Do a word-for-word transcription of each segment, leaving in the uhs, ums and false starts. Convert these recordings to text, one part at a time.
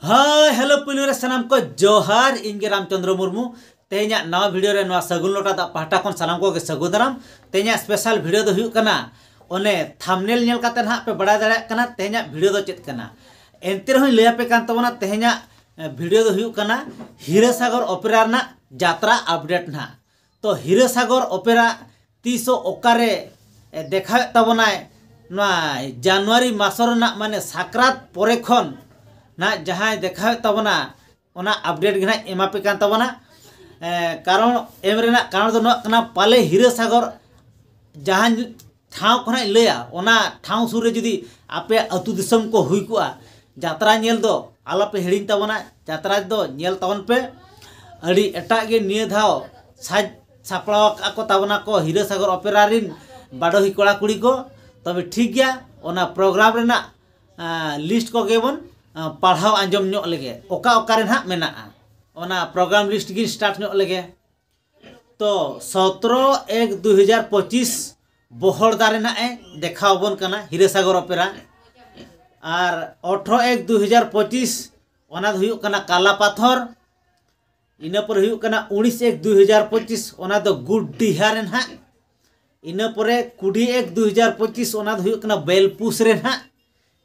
Hi hello ᱯᱩᱭᱞᱩ ᱨᱮ ᱥᱟᱱᱟᱢ ᱠᱚ ᱡᱚᱦᱟᱨ, ᱤᱧ ᱜᱮ ᱨᱟᱢᱪᱚᱸᱫᱽᱨᱚ ᱢᱩᱨᱢᱩ᱾ ᱛᱮᱦᱮᱧᱟᱜ ᱱᱟᱣᱟ ᱵᱷᱤᱰᱤᱭᱳ ᱨᱮ ᱱᱚᱣᱟ ᱥᱟᱹᱜᱩᱱ ᱞᱚᱴᱟ ᱫᱟᱜ ᱯᱟᱦᱴᱟ ᱠᱷᱚᱱ ᱥᱟᱱᱟᱢ ᱠᱚᱜᱮ ᱥᱟᱹᱜᱩᱱ ᱫᱟᱨᱟᱢ᱾ ᱛᱮᱦᱮᱧᱟᱜ ᱥᱯᱮᱥᱟᱞ ᱵᱷᱤᱰᱤᱭᱳ ᱫᱚ ᱦᱩᱭᱩᱜ ᱠᱟᱱᱟ, ᱚᱱᱮ ᱛᱷᱟᱢᱱᱮᱞ ᱧᱮᱞ ᱠᱟᱛᱮ ᱱᱟᱦᱟᱜ ᱯᱮ ᱵᱟᱲᱟᱭ ᱫᱟᱲᱮᱭᱟᱜ ᱠᱟᱱᱟ ᱛᱮᱦᱮᱧᱟᱜ ᱵᱷᱤᱰᱤᱭᱳ ᱫᱚ ᱪᱮᱫ ᱠᱟᱱᱟ᱾ ᱮᱱᱛᱮ ᱨᱮᱦᱚᱸᱧ ᱞᱟᱹᱭ ᱟᱯᱮ ᱠᱟᱱ ᱛᱟᱵᱚᱱᱟ, ᱛᱮᱦᱮᱧᱟᱜ ᱮ, ᱵᱷᱤᱰᱤᱭᱳ ᱫᱚ ᱦᱩᱭᱩᱜ ᱠᱟᱱᱟ ᱦᱤᱨᱟᱹᱥᱟᱜᱚᱨ ᱚᱯᱮᱨᱟ ᱨᱮᱱᱟᱜ ᱡᱟᱛᱨᱟ ᱟᱯᱰᱮᱴ ᱱᱟᱦᱟᱜ᱾ ᱛᱚ ᱦᱤᱨᱟᱹᱥᱟᱜᱚᱨ ᱚᱯᱮᱨᱟ ᱛᱤᱥᱚᱜ ᱚᱠᱟᱨᱮ ᱮ, ᱫᱮᱠᱷᱟᱣᱮᱫ ᱛᱟᱵᱚᱱᱟᱭ, ᱱᱚᱣᱟ ᱡᱟᱱᱩᱣᱟᱨᱤ ᱢᱟᱥ ᱨᱮᱱᱟᱜ ᱢᱟᱱᱮ ᱥᱟᱠᱨᱟᱛ ᱯᱚᱨᱮ ᱠᱷᱚᱱ ᱱᱟᱦᱟᱜ ᱡᱟᱦᱟᱸᱭ ᱫᱮᱠᱷᱟᱣᱮᱫ ᱛᱟᱵᱚᱱᱟ, ᱚᱱᱟ ᱟᱯᱰᱮᱴ ᱜᱮ ᱱᱟᱦᱟᱜ ᱮᱢᱟ ᱯᱮ ᱠᱟᱱ ᱛᱟᱵᱚᱱᱟ᱾ ᱮ, ᱠᱟᱨᱚᱱ ᱮᱢ ᱨᱮᱱᱟᱜ ᱠᱟᱨᱚᱱ ᱫᱚ ᱱᱚᱣᱟ ᱠᱟᱱᱟ, ᱯᱟᱞᱮ ᱦᱤᱨᱟᱹᱥᱟᱜᱚᱨ ᱡᱟᱦᱟᱸ ᱴᱷᱟᱶ ᱠᱷᱚᱱᱟᱜ ᱤᱧ ᱞᱟᱹᱭᱟ, ᱚᱱᱟ ᱴᱷᱟᱶ ᱥᱩᱨ ᱨᱮ ᱡᱩᱫᱤ ᱟᱯᱮᱭᱟᱜ ᱟᱹᱛᱩ ᱫᱤᱥᱚᱢ ᱠᱚ ᱦᱩᱭ ᱠᱚᱜᱼᱟ, ᱡᱟᱛᱨᱟ ᱧᱮᱞ ᱫᱚ ᱟᱞᱚᱯᱮ ᱦᱤᱲᱤᱧ ᱛᱟᱵᱚᱱᱟ᱾ ᱡᱟᱛᱨᱟ ᱫᱚ ᱧᱮᱞ ᱛᱟᱵᱚᱱ ᱯᱮ᱾ ᱟᱹᱰᱤ ᱮᱴᱟᱜ ᱜᱮ ᱱᱤᱭᱟᱹ ᱫᱷᱟᱣ ᱥᱟᱡᱽ ᱥᱟᱯᱲᱟᱣ ᱟᱠᱟᱫ ᱠᱚ ᱛᱟᱵᱚᱱᱟ ᱠᱚ ᱦᱤᱨᱟᱹᱥᱟᱜᱚᱨ ᱚᱯᱮᱨᱟ ᱨᱤᱱ ᱵᱟᱰᱚᱦᱤ ᱠᱚᱲᱟ ᱠᱩᱲᱤ ᱠᱚ᱾ ᱛᱚᱵᱮ ᱴᱷᱤᱠ ᱜᱮᱭᱟ, ᱚᱱᱟ ᱯᱨᱳᱜᱨᱟᱢ ᱨᱮᱱᱟᱜ ᱞᱤᱥᱴ ᱠᱚᱜᱮ ᱵᱚᱱ ᱟ, ᱯᱟᱲᱦᱟᱣ ᱟᱸᱡᱚᱢ ᱧᱚᱜ ᱞᱮᱜᱮ, ᱚᱠᱟ ᱚᱠᱟ ᱨᱮ ᱱᱟᱦᱟᱜ ᱢᱮᱱᱟᱜᱼᱟ᱾ ᱚᱱᱟ ᱯᱨᱳᱜᱨᱟᱢ ᱞᱤᱥᱴ ᱜᱮ ᱥᱴᱟᱨᱴ ᱧᱚᱜ ᱞᱮᱜᱮ᱾ ᱛᱚ ᱥᱚᱛᱨᱚ ᱮᱠ ᱫᱩ ᱦᱟᱡᱟᱨ ᱯᱚᱸᱪᱤᱥ ᱵᱚᱦᱚᱲᱫᱟ ᱨᱮ ᱱᱟᱦᱟᱜ ᱮ ᱫᱮᱠᱷᱟᱣ ᱟᱵᱚᱱ ᱠᱟᱱᱟ ᱦᱤᱨᱟᱹᱥᱟᱜᱚᱨ ᱚᱯᱮᱨᱟ᱾ ᱟᱨ ᱟᱴᱷᱨᱚ ᱮᱠ ᱫᱩ ᱦᱟᱡᱟᱨ ᱯᱚᱸᱪᱤᱥ, ᱚᱱᱟ ᱫᱚ ᱦᱩᱭᱩᱜ ᱠᱟᱱᱟ ᱠᱟᱞᱟ ᱯᱟᱛᱷᱚᱨ᱾ ᱤᱱᱟᱹ ᱯᱚᱨᱮ ᱦᱩᱭᱩᱜ ᱠᱟᱱᱟ ᱩᱱᱤᱥ ᱮᱠ ᱫᱩ ᱦᱟᱡᱟᱨ ᱯᱚᱸᱪᱤᱥ, ᱚᱱᱟ ᱫᱚ ᱜᱩᱰᱰᱤᱦᱟ ᱨᱮ ᱱᱟᱦᱟᱜ᱾ ᱤᱱᱟᱹ ᱯᱚᱨᱮ ᱠᱩᱲᱤ ᱮᱠ ᱫᱩ ᱦᱟᱡᱟᱨ ᱯᱚᱸᱪᱤᱥ, ᱚᱱᱟ ᱫᱚ ᱦᱩᱭᱩᱜ ᱠᱟᱱᱟ ᱵᱮᱞᱯᱩᱥ ᱨᱮ ᱱᱟᱦᱟᱜ᱾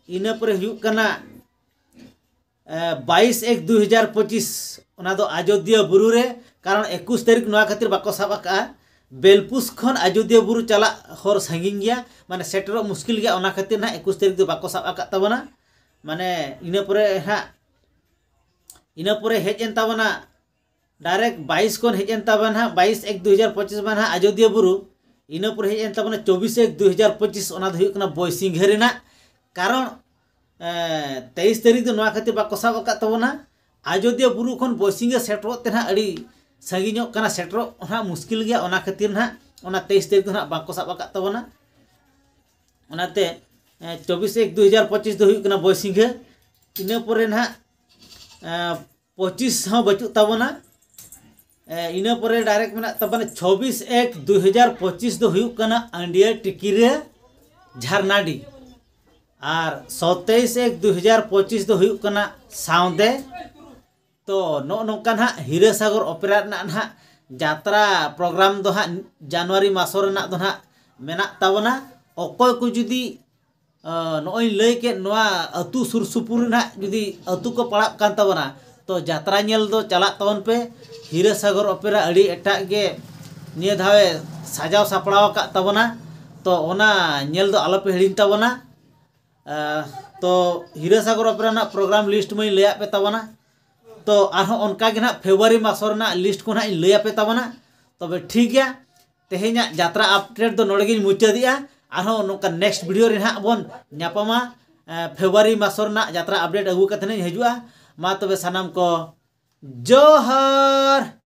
ᱤᱱᱟᱹ ᱯᱚᱨᱮ ᱦᱩᱭᱩᱜ ᱠᱟᱱᱟ ᱮ, ᱵᱟᱭᱤᱥ ᱮᱠ ᱫᱩ ᱦᱟᱡᱟᱨ ᱯᱚᱸᱪᱤᱥ, ᱚᱱᱟ ᱫᱚ ᱟᱡᱳᱫᱤᱭᱟᱹ ᱵᱩᱨᱩ ᱨᱮ᱾ ᱠᱟᱨᱚᱱ ᱮᱠᱩᱥ ᱛᱟᱹᱨᱤᱠᱷ ᱱᱚᱣᱟ ᱠᱷᱟᱹᱛᱤᱨ ᱵᱟᱠᱚ ᱥᱟᱵ ᱟᱠᱟᱫᱼᱟ, ᱵᱮᱞᱯᱩᱥ ᱠᱷᱚᱱ ᱟᱡᱳᱫᱤᱭᱟᱹ ᱵᱩᱨᱩ ᱪᱟᱞᱟᱜ ᱦᱚᱨ ᱥᱟᱺᱜᱤᱧ ᱜᱮᱭᱟ, ᱢᱟᱱᱮ ᱥᱮᱴᱮᱨᱚᱜ ᱢᱩᱥᱠᱤᱞ ᱜᱮᱭᱟ, ᱚᱱᱟ ᱠᱷᱟᱹᱛᱤᱨ ᱱᱟᱦᱟᱜ ᱮᱠᱩᱥ ᱛᱟᱹᱨᱤᱠᱷ ᱫᱚ ᱵᱟᱠᱚ ᱥᱟᱵ ᱟᱠᱟᱫ ᱛᱟᱵᱚᱱᱟ᱾ ᱢᱟᱱᱮ ᱤᱱᱟᱹ ᱯᱚᱨᱮ ᱦᱟᱸᱜ, ᱤᱱᱟᱹ ᱯᱚᱨᱮ ᱦᱮᱡ ᱮᱱ ᱛᱟᱵᱚᱱᱟ, ᱰᱟᱭᱨᱮᱠᱴ ᱵᱟᱭᱤᱥ ᱠᱷᱚᱱ ᱦᱮᱡ ᱮᱱ ᱛᱟᱵᱚᱱᱟ ᱦᱟᱸᱜ ᱵᱟᱭᱤᱥ ᱮᱠ ᱫᱩ ᱦᱟᱡᱟᱨ ᱯᱚᱸᱪᱤᱥ ᱢᱟ ᱱᱟᱦᱟᱜ ᱟᱡᱳᱫᱤᱭᱟᱹ ᱵᱩᱨᱩ᱾ ᱤᱱᱟᱹ ᱯᱚᱨᱮ ᱦᱮᱡ ᱮᱱ ᱛᱟᱵᱚᱱᱟ ᱪᱚᱵᱵᱤᱥ ᱮᱠ ᱫᱩ ᱦᱟᱡᱟᱨ ᱯᱚᱸᱪᱤᱥ, ᱚᱱᱟ ᱫᱚ ᱦᱩᱭᱩᱜ ᱠᱟᱱᱟ ᱵᱚᱭᱥᱤᱝᱜᱷᱟᱹ ᱨᱮᱱᱟᱜ᱾ ᱠᱟᱨᱚᱱ ᱮ, ᱛᱮᱭᱤᱥ ᱛᱟᱹᱨᱤᱠᱷ ᱫᱚ ᱱᱚᱣᱟ ᱠᱷᱟᱹᱛᱤᱨ ᱵᱟᱠᱚ ᱥᱟᱵ ᱟᱠᱟᱫ ᱛᱟᱵᱚᱱᱟ, ᱟᱡᱳᱫᱤᱭᱟᱹ ᱵᱩᱨᱩ ᱠᱷᱚᱱ ᱵᱚᱭᱥᱤᱝᱜᱷᱟᱹ ᱥᱮᱴᱮᱨᱚᱜ ᱛᱮ ᱱᱟᱦᱟᱜ ᱟᱹᱰᱤ ᱥᱟᱺᱜᱤᱧᱚᱜ ᱠᱟᱱᱟ, ᱥᱮᱴᱮᱨᱚᱜ ᱱᱟᱦᱟᱜ ᱢᱩᱥᱠᱤᱞ ᱜᱮᱭᱟ, ᱚᱱᱟ ᱠᱷᱟᱹᱛᱤᱨ ᱱᱟᱦᱟᱜ ᱚᱱᱟ ᱛᱮᱭᱤᱥ ᱛᱟᱹᱨᱤᱠᱷ ᱫᱚ ᱱᱟᱦᱟᱜ ᱵᱟᱠᱚ ᱥᱟᱵ ᱟᱠᱟᱫ ᱛᱟᱵᱚᱱᱟ᱾ ᱚᱱᱟᱛᱮ ᱮ, ᱪᱚᱵᱵᱤᱥ ᱮᱠ ᱫᱩ ᱦᱟᱡᱟᱨ ᱯᱚᱸᱪᱤᱥ ᱫᱚ ᱦᱩᱭᱩᱜ ᱠᱟᱱᱟ ᱵᱚᱭᱥᱤᱝᱜᱷᱟᱹ᱾ ᱤᱱᱟᱹ ᱯᱚᱨᱮ ᱱᱟᱦᱟᱜ ᱮ, ᱯᱚᱸᱪᱤᱥ ᱦᱚᱸ ᱵᱟᱹᱪᱩᱜ ᱛᱟᱵᱚᱱᱟ᱾ ᱮ, ᱤᱱᱟᱹ ᱯᱚᱨᱮ ᱰᱟᱭᱨᱮᱠᱴ ᱢᱮᱱᱟᱜ ᱛᱟᱵᱚᱱᱟ ᱪᱷᱚᱵᱵᱤᱥ ᱮᱠ ᱫᱩ ᱦᱟᱡᱟᱨ ᱯᱚᱸᱪᱤᱥ ᱫᱚ ᱦᱩᱭᱩᱜ ᱠᱟᱱᱟ ᱟᱱᱰᱤᱭᱟ ᱴᱤᱠᱤᱨᱟᱹ ᱡᱷᱟᱨᱱᱟᱰᱤ᱾ ᱟᱨ ᱥᱚᱛᱟᱭᱤᱥ ᱮᱠ ᱫᱩ ᱦᱟᱡᱟᱨ ᱯᱚᱸᱪᱤᱥ ᱫᱚ ᱦᱩᱭᱩᱜ ᱠᱟᱱᱟ ᱥᱟᱶᱛᱮ᱾ ᱛᱚ ᱱᱚᱜᱼᱚ ᱱᱚᱝᱠᱟ ᱱᱟᱦᱟᱜ ᱦᱤᱨᱟᱹᱥᱟᱜᱚᱨ ᱚᱯᱮᱨᱟ ᱨᱮᱱᱟᱜ ᱱᱟᱦᱟᱜ ᱡᱟᱛᱨᱟ ᱯᱨᱳᱜᱨᱟᱢ ᱫᱚ ᱦᱟᱸᱜ ᱡᱟᱱᱩᱣᱟᱨᱤ ᱢᱟᱥᱚ ᱨᱮᱱᱟᱜ ᱫᱚ ᱱᱟᱦᱟᱜ ᱢᱮᱱᱟᱜ ᱛᱟᱵᱚᱱᱟ᱾ ᱚᱠᱚᱭ ᱠᱚ ᱡᱩᱫᱤ ᱱᱚᱜᱼᱚᱭ ᱞᱟᱹᱭ ᱠᱮᱫ ᱱᱚᱣᱟ ᱟᱹᱛᱩ ᱥᱩᱨ ᱥᱩᱯᱩᱨ ᱨᱮᱱᱟᱜ ᱡᱩᱫᱤ ᱟᱹᱛᱩ ᱠᱚ ᱯᱟᱲᱟᱜ ᱠᱟᱱ ᱛᱟᱵᱚᱱᱟ, ᱛᱚ ᱡᱟᱛᱨᱟ ᱧᱮᱞ ᱫᱚ ᱪᱟᱞᱟᱜ ᱛᱟᱵᱚᱱ ᱯᱮ᱾ ᱦᱤᱨᱟᱹᱥᱟᱜᱚᱨ ᱚᱯᱮᱨᱟ ᱟᱹᱰᱤ ᱮᱴᱟᱜ ᱜᱮ ᱱᱤᱭᱟᱹ ᱫᱷᱟᱣᱮ ᱥᱟᱡᱟᱣ ᱥᱟᱯᱲᱟᱣ ᱟᱠᱟᱫ ᱛᱟᱵᱚᱱᱟ᱾ ᱛᱚ ᱚᱱᱟ ᱧᱮᱞ ᱫᱚ ᱟᱞᱚᱯᱮ ᱦᱤᱲᱤᱧ ᱛᱟᱵᱚᱱᱟ᱾ ᱛᱚ ᱦᱤᱨᱟᱹᱥᱟᱜᱚᱨ ᱚᱯᱮᱨᱟ ᱨᱮᱱᱟᱜ ᱯᱨᱳᱜᱨᱟᱢ ᱞᱤᱥᱴ ᱢᱟᱹᱧ ᱞᱟᱹᱭᱟᱫ ᱯᱮ ᱛᱟᱵᱚᱱᱟ᱾ ᱛᱚ ᱟᱨᱦᱚᱸ ᱚᱱᱠᱟ ᱜᱮ ᱱᱟᱦᱟᱜ ᱯᱷᱮᱵᱽᱨᱩᱣᱟᱨᱤ ᱢᱟᱥᱚ ᱨᱮᱱᱟᱜ ᱞᱤᱥᱴ ᱠᱚ ᱱᱟᱦᱟᱜ ᱤᱧ ᱞᱟᱹᱭᱟᱯᱮ ᱛᱟᱵᱚᱱᱟ᱾ ᱛᱚᱵᱮ ᱴᱷᱤᱠ ᱜᱮᱭᱟ, ᱛᱮᱦᱮᱧᱟᱜ ᱡᱟᱛᱨᱟ ᱟᱯᱰᱮᱴ ᱫᱚ ᱱᱚᱰᱮ ᱜᱤᱧ ᱢᱩᱪᱟᱹᱫᱮᱜᱼᱟ᱾ ᱟᱨᱦᱚᱸ ᱱᱚᱝᱠᱟ ᱱᱮᱠᱥᱴ ᱵᱷᱤᱰᱤᱭᱳ ᱨᱮ ᱱᱟᱦᱟᱜ ᱵᱚᱱ ᱧᱟᱯᱟᱢᱟ᱾ ᱯᱷᱮᱵᱽᱨᱩᱣᱟᱨᱤ ᱢᱟᱥᱚ ᱨᱮᱱᱟᱜ ᱡᱟᱛᱨᱟ ᱟᱯᱰᱮᱴ ᱟᱹᱜᱩ ᱠᱟᱛᱮ ᱤᱧ ᱦᱤᱡᱩᱜᱼᱟ᱾ ᱢᱟ ᱛᱚᱵᱮ ᱥᱟᱱᱟᱢ ᱠᱚ ᱡᱚᱦᱟᱨ᱾